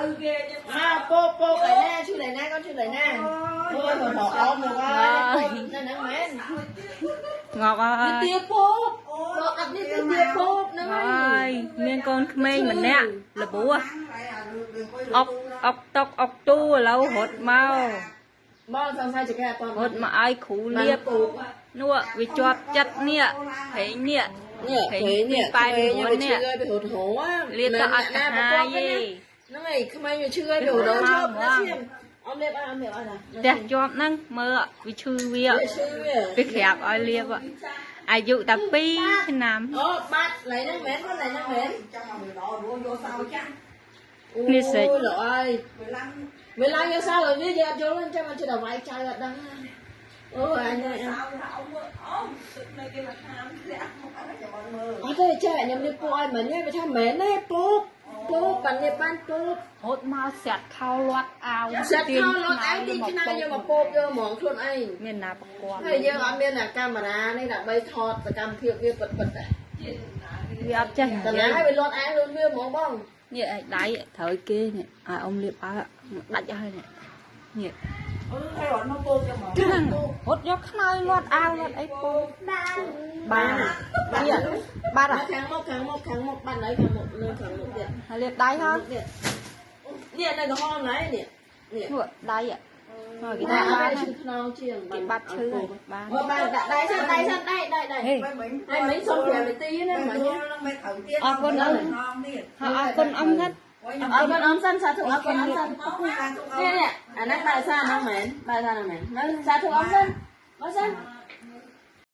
មកពោពោកឯណាឈឺឯណាកូនឈឺឯណាអូយហត់អមមកហើយនៅហ្នឹងមែន ងាប់ហើយ ទាពោបអត់នេះគឺទាពោបហ្នឹង ហើ ហើយ យមានកូនក្មេងម្នាក់លបួសអុកអុកតុកអុកទូឥឡូវរត់មក បងសង្ស័យចកែអត់ រត់មកឲ្យគ្រូលៀបនោះវាជាប់ចិត្តនេះព្រេងនេះ នេះ ព្រេង ព្រេងនេះ 289 ក្មេងវា នេះ ឈឺហើយវារត់ហោ លៀបទៅអត់កាហាយទេ ហ្នឹងហើយក្មេងវាឈឺហើយវារត់ឈប់ណាឈាមអមលេបអមលេបអត់ណា ផ្ទះជាប់ហ្នឹងមើលវាឈឺវា វាឈឺវា វាក្រាបឲ្យលៀបអាយុតែ2ឆ្នាំ អូបាត់ឡៃហ្នឹងមែនឡៃហ្នឹងមែន ចាំមកដល់រួយកសោចាស់ នេះសិច អូយល្អហើយ វាឡើង វាឡើងយកសោឲ្យវាយើងអត់យល់ទេចាំมันជិះដល់វាយចៅអត់ដឹងអូអញ សោថាអ៊ំអ៊ំទឹកនៅគេមកខាមធ្លាក់មកចាំមកមើល អត់ទេចេះខ្ញុំនេះពោឲ្យមិញវាថាមែនទេពោពោបាននេះបានពោ រត់មកស្រាត់ខោលាត់អាវ សិតខោលត់ឯងទីខ្នើយកមកពោយកហ្មងខ្លួនឯង មានណាប្រកប ហើយយើងអត់មានអាកាមេរ៉ានេះដើម្បីថតសកម្មភាពវាពិតពិតដែរ វាអត់ចេះ តែណាឲ្យវាលត់ឯងខ្លួនវាហ្មងបង នេះឲ្យដៃត្រូវឲ្យគេនេះឲ្យអ៊ំលៀបឲ្យដាច់ហើយនេះនេះ អឺហើយរត់មកពោចាំមក ហ្នឹងរត់យកខ្នើយលាត់អាវលាត់អីពោ បាន បាននេះបាត់ ខាងមុខខាងមុខខាងមុខបានហើយខាងមុខនៅខាងមុខទៀត ហើយលៀបដៃហើយ នេះនេះនៅក្រហមហើយនេះនេះ នោះដៃហើយគេ គេ ថា ថា បាន ឈឺខ្នងជាង គេបាត់ឈឺហើយបាន បានដាក់ដៃសិនដៃសិនដៃដៃដៃ ហេ មិន ហើយមិញសុំ5នាទីណាមិញ នឹងមិនត្រូវទៀតទៀត ហើយអរគុណអ៊ំថា អរគុណអមសិនសាធុអរគុណអមសិននេះនេះអាហ្នឹងបែរសាហ្នឹងមែនបែរសាហ្នឹងមែននៅសាធុអមសិនមកសិន